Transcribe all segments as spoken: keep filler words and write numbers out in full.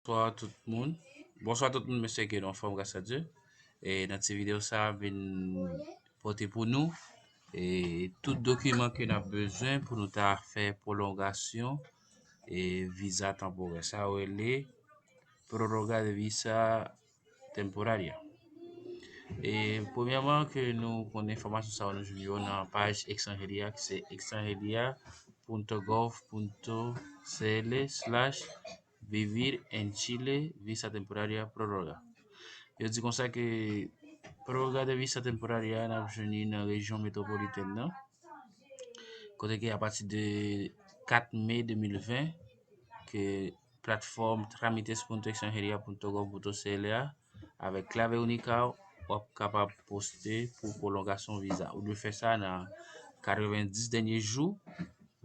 Bonswa tout moun. Bonswa tout moun, m espere ke nou anfòm, gras a Dye. E nan ti videyo sa a, m vin pote pou nou e tout dokiman ke n ap bezwen pou nou ta fè pwolongasyon e viza tanporè. Sa yo rele proroga de visa temporaria. E premyèman, ke nou konn enfòmasyon sa yo, nou jwenn yo nan paj Extranjeria, ki se extranjeria punto gov punto cl slash vivir en Chile visa temporaria proroga. Yo di konsa ke proroga de visa temporaria n ap jwenn li nan rejyon metwopolitèn nan, kote ke apati de kat me de mil ven, ke platfòm tramites punto extranjeria punto gov punto cl a, avèk klave inika, w ap kapab poste pou pwolongasyon viza. Ou dwe fè sa nan katrevendis dènye jou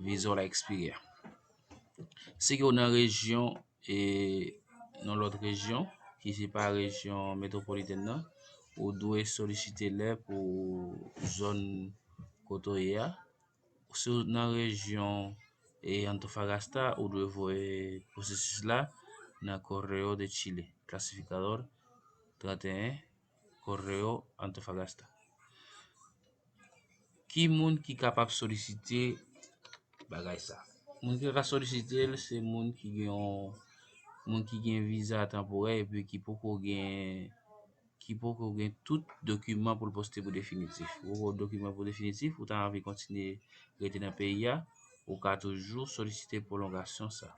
viza w la ekspire a. Si ke w nan rejyon, e nan lòt rejyon, ki se pa rejyon metwopolitèn nan, ou dwe solisite lè pou zòn kote w ye a. Si w nan rejyon e Antofagasta, ou dwe voye pwosesis la nan Correo de Chile, Clasificador trente et un, Correo Antofagasta. Ki moun ki kapab solisite bagay sa? Moun ki ka solisite l, se moun ki gen yon, moun ki gen viza tanporè epi ki poko gen, ki poko gen tout dokiman pou l poste pou definitif. Ou poko dokiman pou definitif, ou ta anvi kontinye rete nan peyi a, ou ka toujou solisite pwolongasyon sa.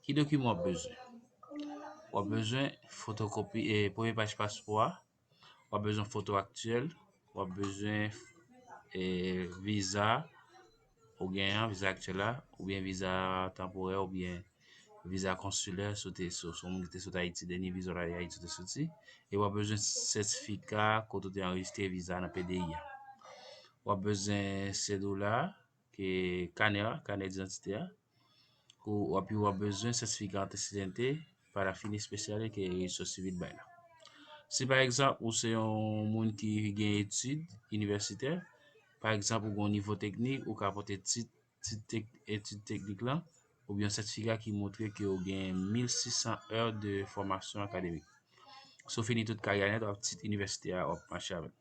Ki dokiman w ap bezwen? W ap bezwen fotokopi, e, premye paj paspò a, w ap bezwen foto aktyèl, w ap bezwen e, viza ou gen an, viza aktyèl la, oubyen viza tanporè, oubyen viza konsilè, si w te, si w, si w moun ki te sot Ayiti, dènye viza w la Ayiti w te soti, e w ap bezwen sètifika kote w te anrejistre viza nan P D I a. W ap bezwen sèdoula, ke kanè a, kanè didantite a, ou, epi w ap bezwen sètifika antesedente para fines especiales ke rejistro sivil bay la. Si pa egzanp, ou se yon moun ki gen etid inivèsitè, pa egzanp, ou gen yon nivo teknik, ou ka pote tit, tit tek-, etid teknik lan, oubyen yon sètifika ki montre ke w gen mil sis san è de fòmasyon akademik. Si w fini tout karyè nèt, w ap tit inivèsitè a, w ap mache avè l.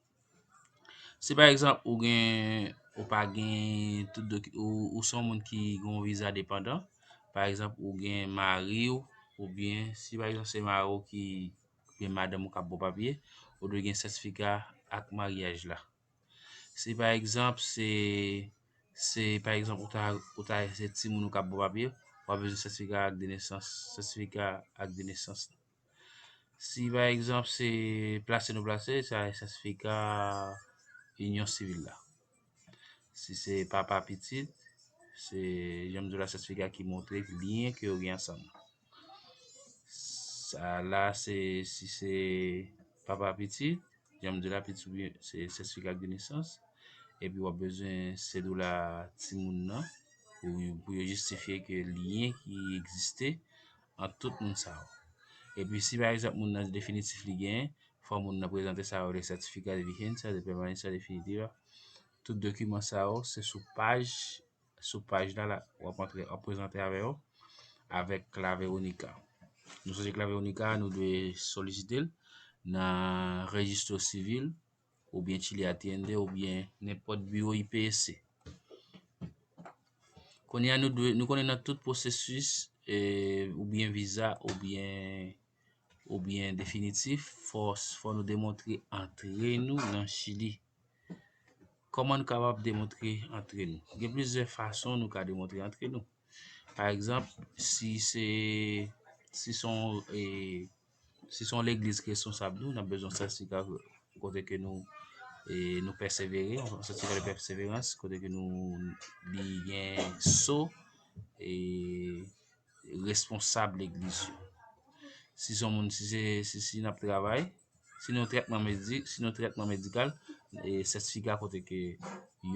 Si pa egzanp, ou gen, ou pa gen tout doki-, ou, ou se yon moun ki gen yon viza depandan, pa egzanp, ou gen mari w, oubyen si pa egzanp se mari w ki, oubyen madanm ou k ap ba w papye, ou dwe gen sètifika ak maryaj la. Si pa egzanp se, se pa egzanp ou ta, ou ta, se timoun ou k ap ba w papye, w ap bezwen sètifika ak de nesans, sètifika ak de nesans. Si pa egzanp se plase nou plase, sa se sètifika inyon sivil la. Si se papa pitit, se, jan m di w la, sètifika ki montre lyen ke yo gen ansanm. Sa la, se, si se papa pitit, jan m di w la, pitit oubyen se sètifika de nesans. Epi w ap bezwen sèdoula timoun nan pou, pou yo jistifye ke lyen ki egziste ant tout moun sa yo. Epi si pa egzanp moun nan definitif li genyen, fò moun nan prezante sa yo rele certificado de vigencia, de permanencia definitiva. Tout dokiman sa yo se sou paj, sou paj la, la w ap antre, w ap prezante avè yo avèk Clave Única. Nou sonje Clave Única, nou dwe solisite l nan rejistro sivil oubyen Chile Atiende oubyen nenpòt biwo I P S C. Kounye a nou dwe, nou konnen nan tout pwosesis, e, oubyen viza, oubyen, oubyen definitif, fò, fò nou demontre antre nou nan Chili. Kòman nou kapab demontre antre nou? Gen plizyè fason nou ka demontre antre nou. Pa egzanp, si se, si se yon, e, si se yon legliz ki responsab nou, n ap bezwen sètifika kote ke nou, e, nou pèsevere, yon sètifika de pèseverans, kote ke nou, li gen so, e, responsab legliz yo. Si se yon moun, si se, si, si n ap travay, si nou trètman medi-, si nou trètman medikal, e, sètifika kote ke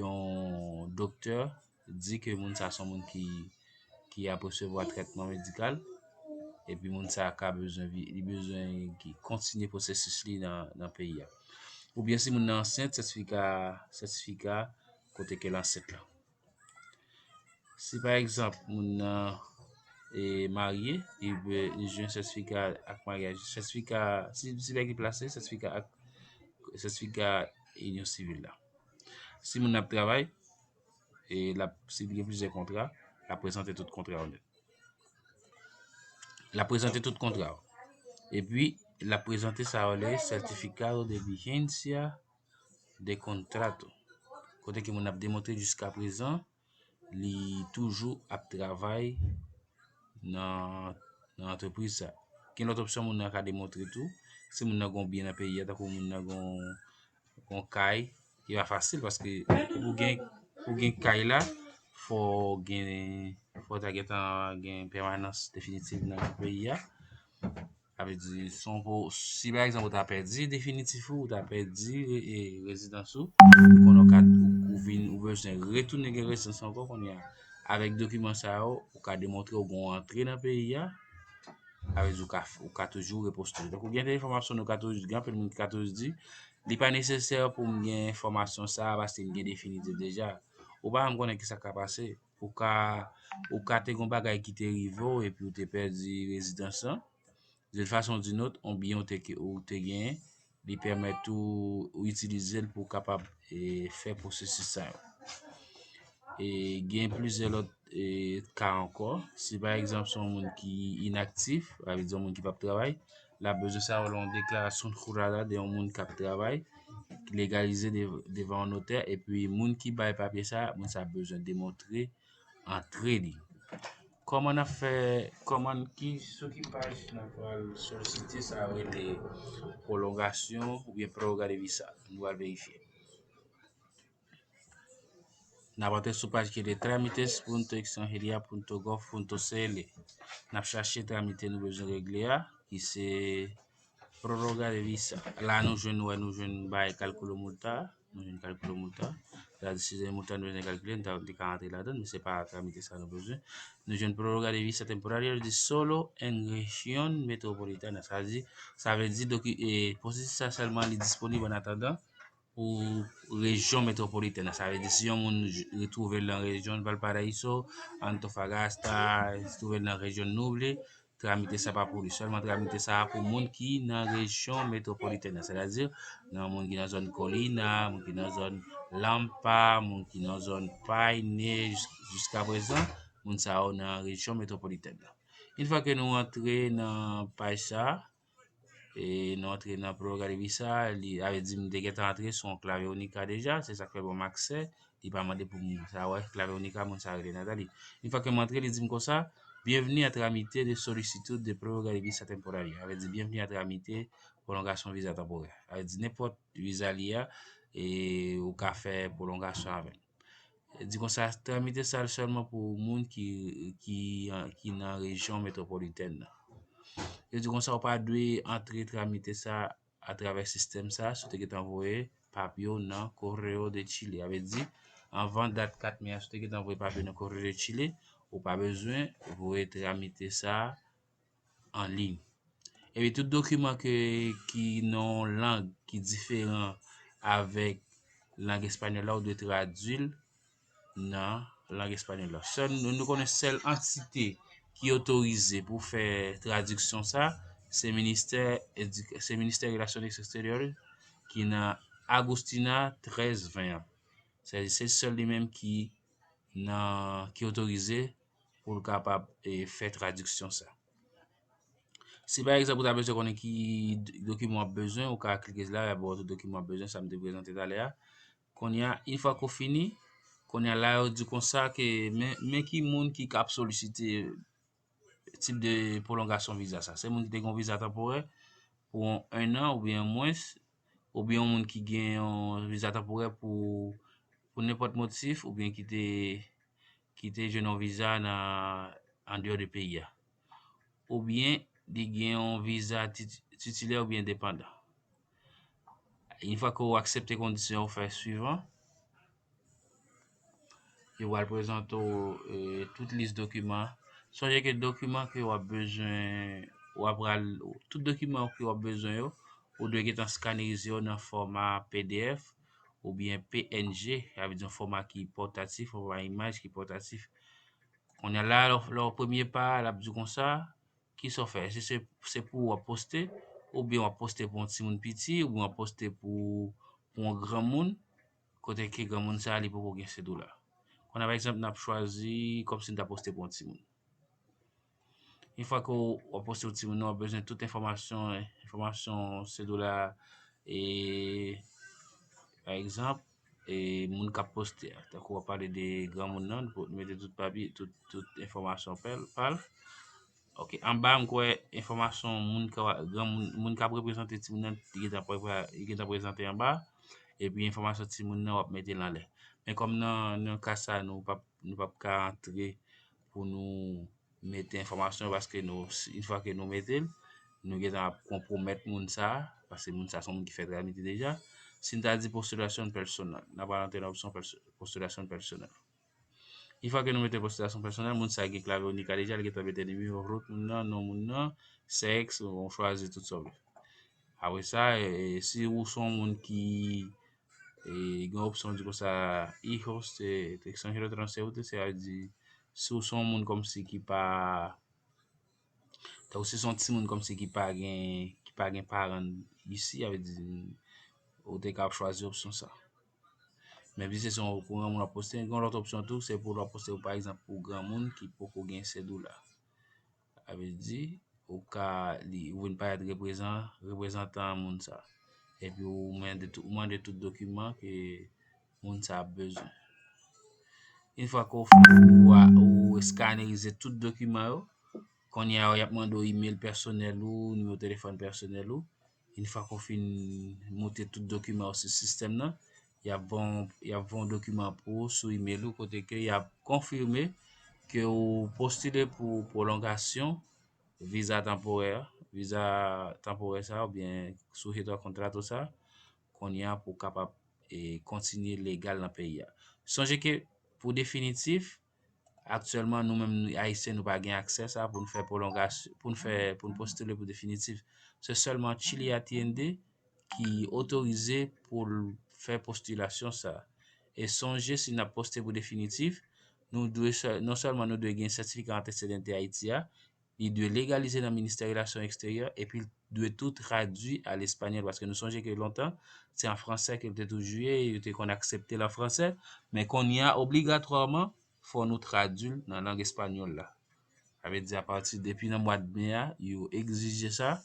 yon doktè di ke moun sa se yon moun ki, ki ap resevwa trètman medikal, epi moun sa ka bezwen vi-, li bezwen ki kontinye pwosesis li nan, nan peyi a. Oubyen si moun nan ansent, sètifika, sètifika kote ke l ansent lan. Si pa egzanp, moun nan, e, marye, li be-, li jwenn sètifika ak maryaj. Sètifika, si, si nèg li plase, sètifika ak, sètifika inyon sivil la. Si moun nan ap travay, e l ap, si li gen plizyè kontra, l ap prezante tout kontra yo nèt. L ap prezante tout kontra yo. Epi, l ap prezante sa yo rele certificado de vigencia de contrato. Kote ke moun ap demontre jiska prezan, li toujou ap travay nan, nan antrepriz sa. Gen lòt opsyon moun nan ka demontre tou. Si moun nan gen yon byen nan peyi a, tankou moun nan gen yon, yon kay, li pa fasil paske pou gen, pou gen kay la, fò gen, fò ta gentan gen pèmanans definitif nan peyi a. Sa vle di, si w po-, si pa egzanp ou ta pèdi definitif ou, ou ta pèdi re-, e, rezidans ou, konnen w ka, ou, ou vin, ou bezwen retounen gen rezidans ankò kounye a. Avèk dokiman sa yo, ou ka demontre w gen yon antre nan peyi a, sa vle di ou ka, ou ka toujou repostile. Donk, ou gen de enfòmasyon nou ka toujou, gen anpil moun ki ka toujou di, li pa nesesè pou m gen enfòmasyon sa a paske m gen definitif deja. Ou pa janm konnen kisa k ka pase. Ou ka, ou ka te gen yon bagay ki te rive w epi ou te pèdi rezidans lan. De tout fason ou di not, yon byen ou te, ou te genyen, li pèmèt ou, ou itilize l pou w kapab, e, fè pwosesis sa yo. E gen plizyè lòt, e, ka ankò. Si pa egzanp se yon moun ki inaktif, sa vle di yon moun ki p ap travay, l ap bezwen sa yo yon deklarasyon jurada de yon moun k ap travay, ki legalize de-, devan yon notè, epi moun ki bay papye sa, moun sa bezwen demontre antre li. Kòman n ap fè, kòman, ki, sou ki paj n ap pral solisite sa yo rele pwolongasyon oubyen proroga de visa? Nou pral verifye. N ap antre sou paj ki rele trámites punto extranjería punto gov punto cl. N ap chache tramite nou bezwen regle a, ki se proroga de visa. La nou jwenn, wè, nou jwenn bay calculo multa, nou jwenn calculo multa. Sa di si se multa nou bezwen kalkile, nou ta, nou te ka rantre ladan, men se pa tramite sa nou bezwen. Nou jwenn proroga de visa temporaria, li di solo en región metropolitana. Sa di, sa vle di, doki-, e, pwosesis sa sèlman li disponib an atandan pou rejyon metwopolitèn nan. Sa vle di, si yon moun j-, retwouve l nan rejyon Valparaiso, Antofagasta, retwouve l nan rejyon nou vle, tramite sa pa pou li. Sèlman tramite sa a pou moun ki nan rejyon metwopolitèn nan. Sètadi, nan moun ki nan zòn Kolina, moun ki nan zòn Lampa, moun ki nan zòn Paine, jis-, jiskaprezan, moun sa yo nan rejyon metwopolitèn nan. Yon fwa ke nou antre nan paj sa a, e nou antre nan proroga de visa, li, sa vle di m te gentan antre sou yon clave única deja, se sa k fè ban m aksè, li pa mande pou m sa wè clave única, moun sa rele Nathalie. Yon fwa ke m antre, li di m konsa, bienvenue a tramite de solicitud de prórroga de visa temporaria. Sa vle di, byenvni a tramite pwolongasyon viza tanporè. Sa vle di, nenpòt viza li a, e ou ka fè pwolongasyon avè l. Di konsa, tramite sa sèlman pou moun ki, ki, ki nan rejyon metwopolitèn nan. Yo di konsa, ou pa dwe antre tramite sa atravè sistèm sa, si w te gentan voye papye w nan Correo de Chile. Sa vle di, anvan dat kat me a, si w te gentan voye papye w nan Correo de Chile, ou pa bezwen voye tramite sa an liy. Epi tout dokiman ke, ki nan yon lang ki diferan avèk lang espanyòl la, ou dwe tradui l nan lang espanyòl la. Sèl, nou, nou konnen sèl antite ki otorize pou fè tradiksyon sa, se ministè edik-, se ministè relasyon eksteryè ki nan Agustina trèz ven an. Se, se sèl li menm ki nan, ki otorize pou l kapab, e, fè tradiksyon sa. Si pa egzanp ou ta bezwen konnen ki d-, dokiman w ap bezwen, ou ka klike la, y ap ba w tout dokiman w ap bezwen, sa m te prezante talè a. Kounye a, yon fwa ke w fini, kounye a la yo di konsa ke men, men ki moun ki kab solisite tip de pwolongasyon viza sa. Se moun ki te gen yon viza tanporè pou yon, en an oubyen mwens, oubyen yon moun ki gen yon viza tanporè pou, pou nenpòt motif, oubyen ki te, ki te jwenn yon viza nan, andeyò de peyi a. Oubyen li gen yon viza tit-, titilè oubyen depandan. Yon fwa ke w aksepte kondisyon yo, w fè swivan. Yo pral prezante w, e, tout lis dokiman. Sonje ke dokiman ke w ap bezwen, w ap pral, tout dokiman ke w ap bezwen yo, ou dwe gentan skanerize yo nan fòma P D F oubyen P N G, sa vle di yon fòma ki pòtatif, fòma imaj ki pòtatif. Kounye a la, lè w, lè w premye pa a, l ap di w konsa, kisa w fè? Èske se, se pou ou w ap poste, oubyen w ap poste pou yon timoun piti, oubyen w ap poste pou, pou yon granmoun, kote ke granmoun sa a, li poko gen sèt dola. Kounye a, pa egzanp, n ap chwazi kòmsi n ta poste pou yon timoun. Yon fwa ke w ap poste pou timoun nan, w ap bezwen tout enfòmasyon, enfòmasyon sèt dola, e, pa egzanp, e, moun k ap poste a. Tankou w ap pale de granmoun nan, nou mete tout papye, tout, tout enfòmasyon pa l, pa l. Ok, anba a, m kwè enfòmasyon moun ka, granmoun, moun k ap reprezante timoun nan, li gentan pre-, li gentan prezante anba. Epi enfòmasyon timoun nan, w ap mete l anlè. Men kòm nan, nan ka sa, nou p ap, nou p ap ka antre pou nou mete enfòmasyon, paske nou, si, yon fwa ke nou mete l, nou gentan ap konpwomèt moun sa a, paske moun sa a se yon moun ki fè travay li deja. Si n ta di postulasyon pèsonèl, n ap al antre nan opsyon pèso-, postulasyon pèsonèl. Yon fwa ke nou mete postulasyon pèsonèl, moun sa a gen klavye Unicad deja, li gentan mete nimewo rout moun nan, non moun nan, sèks, ou chwazi tout sa w vle. Apre sa, e, si ou se yon moun ki, e, gen opsyon di konsa, hijos de, de extranjero transeúnte, se a di, si ou se yon moun kòmsi ki pa, tankou si se yon timoun kòmsi ki pa gen, ki pa gen paran isi, a vle di, ou te ka ap chwazi opsyon sa. Men piske se yon pou granmoun w ap poste, gen yon lòt opsyon tou, se pou w ap poste, pa egzanp, pou granmoun ki poko gen sèt dola. Sa vle di, ou ka, li, ou vin parèt reprezan-, reprezantan moun sa. Epi ou mande tout, ou mande tout dokiman ke moun sa ap bezwen. Yon fwa ke w fin, ou, ou eskanerize tout dokiman yo, kounye a, y ap mande w imèl pèsonèl ou, nimewo telefòn pèsonèl ou. Yon fwa ke w fin moute tout dokiman yo sou sistèm nan, y ap voye w, y ap voye w dokiman pou ou sou imèl ou, kote ke y ap konfime ke ou postile pou pwolongasyon viza tanporè, viza tanporè sa, oubyen sujeto a contrato sa, kounye a pou w kapab, e, kontinye legal nan peyi a. Sonje ke pou definitif, aktyèlman, nou menm, nou, Ayisyen, nou pa gen aksè sa pou n fè pwolongasyon, pou n fè, pou n postile pou definitif. Se sèlman Chile Atiende ki otorize pou l fè postilasyon sa. E sonje, si n ap poste pou definitif, nou dwe sè-, non sèlman nou dwe gen sètifika antecedente Ayiti a, li dwe legalize nan Ministè Relasyon Eksteryè, epi l dwe tou tradui al espanyòl, paske nou sonje ke lontan, se an fransè ke l te toujou ye, yo te konn aksepte l an fransè, men kounye a, obligatwaman, fò nou tradui l nan lang espanyòl la. Sa vle di, apati depi nan mwa de me a, yo egzije sa.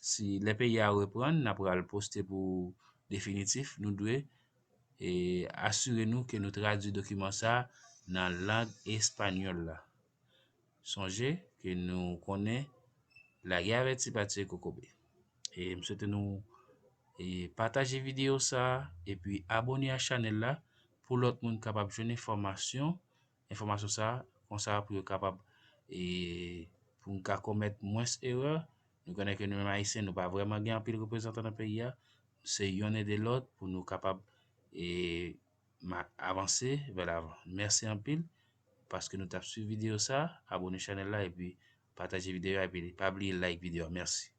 Si lè peyi a reprann, n ap pral poste pou definitif, nou dwe, e, asire nou ke nou tradui dokiman sa nan lang espanyòl la. Sonje ke nou konnen lage avèti pa tiye kokobe. E m swete nou, e, pataje videyo sa, epi abòne a chanèl la pou lòt moun kapab jwenn enfòmasyon, enfòmasyon sa, konsa pou yo kapab, e, pou n ka komèt mwens erè. Nou konnen ke nou menm Ayisyen, nou pa vrèman gen anpil reprezantan nan peyi a. Se yonn ede lòt pou nou kapab, e, ma-, avanse vè lavan. Mèsi anpil paske nou t ap swiv videyo sa. Abòne chanèl la epi pataje videyo a, epi pa bliye like videyo a. Mèsi.